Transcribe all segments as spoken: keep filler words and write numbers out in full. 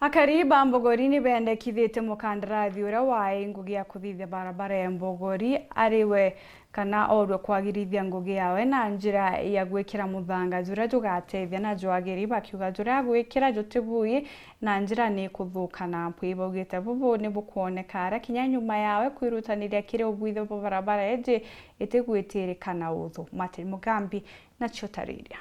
Akari ba Mbogori ni bendekithitie mukandarathi uria waai ngugi ya kuthithia barabara ya Mbogori ari we kana oorue kwagirithia ngugi yawe na njira ya gwikira muthanga juria jugatethia na jwagiri, bakiuga juria agwikira jutibui na njira ni ikuthuka na mpwi. Baugite bubu ni bukwoneka aria kinya nyuma yawe kwirutaniria kiri ubwithio bwa barabara iji itigwitirika na uthu. Martin Mugambi nacio tariria.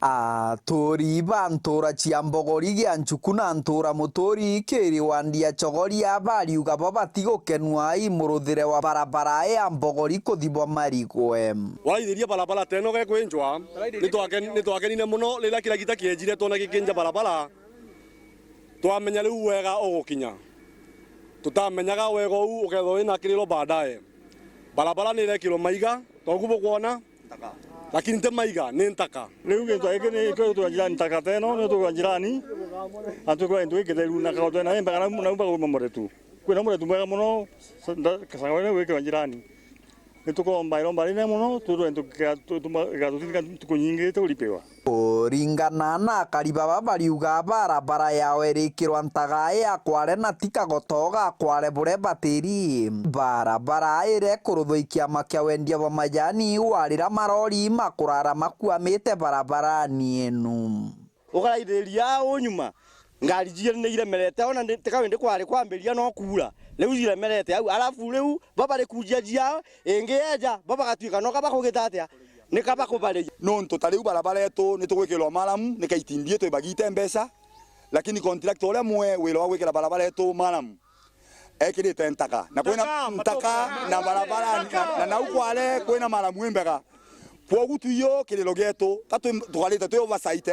Aturi ba ntura cia Mbogori gia Nchuku na ntura Muturi kiri wandi ya Chogoria bariuga bo batigukenua i muruthire wa barabara ya Mbogori kuthibwa marigwe. Waraithiria barabara teno gekwinjwa, nitwaken-, nitwakenine muno riria kira gita kiejire twona gikinja barabara, twamenya riu wega ugukinya. Tutamenyaga wega uu ukethwa wina kiriro baadaye. Barabara nirekirwe maiga, togu bukwona, lakini ti maiga, ni ntaka. Riu gintu giki ni kio tugwa njirani ntaka teno, ni tugwa njirani, na tugwa gintu gikitheru na kago twena mbega na, na umba kuma muretu. Kwina muretu mwega muno, sa-, nda-, kasanga wene gwikirwa njirani. Ni tukomba iromba rinene muno, twirwe ntu-, kega-, tu-, tuma-, igatutindika ntuku nyingi tukuripirwa. Kuringana na akari baba bariuga barabara yao irikirwa ntaga ya Kware na ti kagoto ga Kware buria batiri. Barabara irekuruthwa i kiama kia wendia bwa majani warira marori makurara makuamite barabarani inu. Ukaraithiria uu nyuma, ngari ciiri ni iremerete, ona ndi-, tika windi kwari kwambiria no kuura, riu iremerete au, alafu riu bo bari kuujia ciao, ingi yeeja, bo bagatuika no kaba kugita atia? Ni kaba kubariria. Nontu ta riu barabara yetu ni tugwikirwa maramu, ni kaitimbie twibagite mbeca, lakini contractor uria mwe wira wa gwikira barabara yetu maramu, ekirite ntaka. Na kwina ntaka, ntaka na barabara, na, na nau Kware kwina maramu imbega. Kwogu tuiyo kiriro gietu, ka twi-, tukarite twi oversight,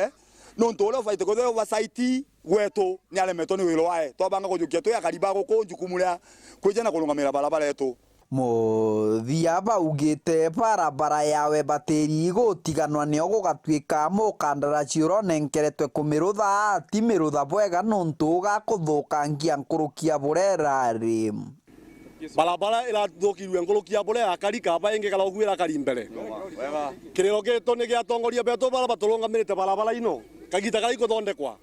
nontu uria ubaite kwithirwa oversight gwetu ni aremetwe ni wira wae. Twabanga kujukia twi akari ba guku njukumu ria kwija na kurungamira barabara yetu. Muthia baugite barabara yawe batiri igutiganwa nio gugatuika mukandarasi uria unenkeretwe kumirutha ati mirutha bwega nontu ugakuthukangia nkuruki ya buria irari. Barabara irathukirue nkuruki ya buria yakari kaba ingi kara uguo irakari mbere. Kiriro gitu ni gia atongoria betu baria baturungamirite barabara ino kagita karia ikuthondekwa.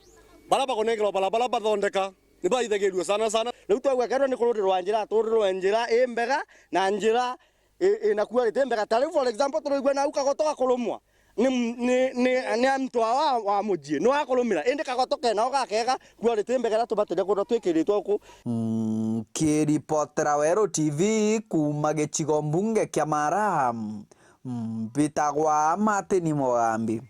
Baria bakunenkerwa barabara bathondeka ni baithagirue sana sana. Riu twauga kethirwa ni kururirwa njira, tururirwe njira imbega na njira i, ina quality imbega. Ta riu for example, turaigua nau kagoto gakurumwa ni, ni, ni, ni antu awa wa mucii, ni wakurumira. Indi kagoto kenao gakega, quality imbega iria tubatire kwithirwa twikiritwe uku. Mm, kiripotera Weru T V kuuma gicigo mbunge kia Mara, mm, mbitagwa Martin Mugambi.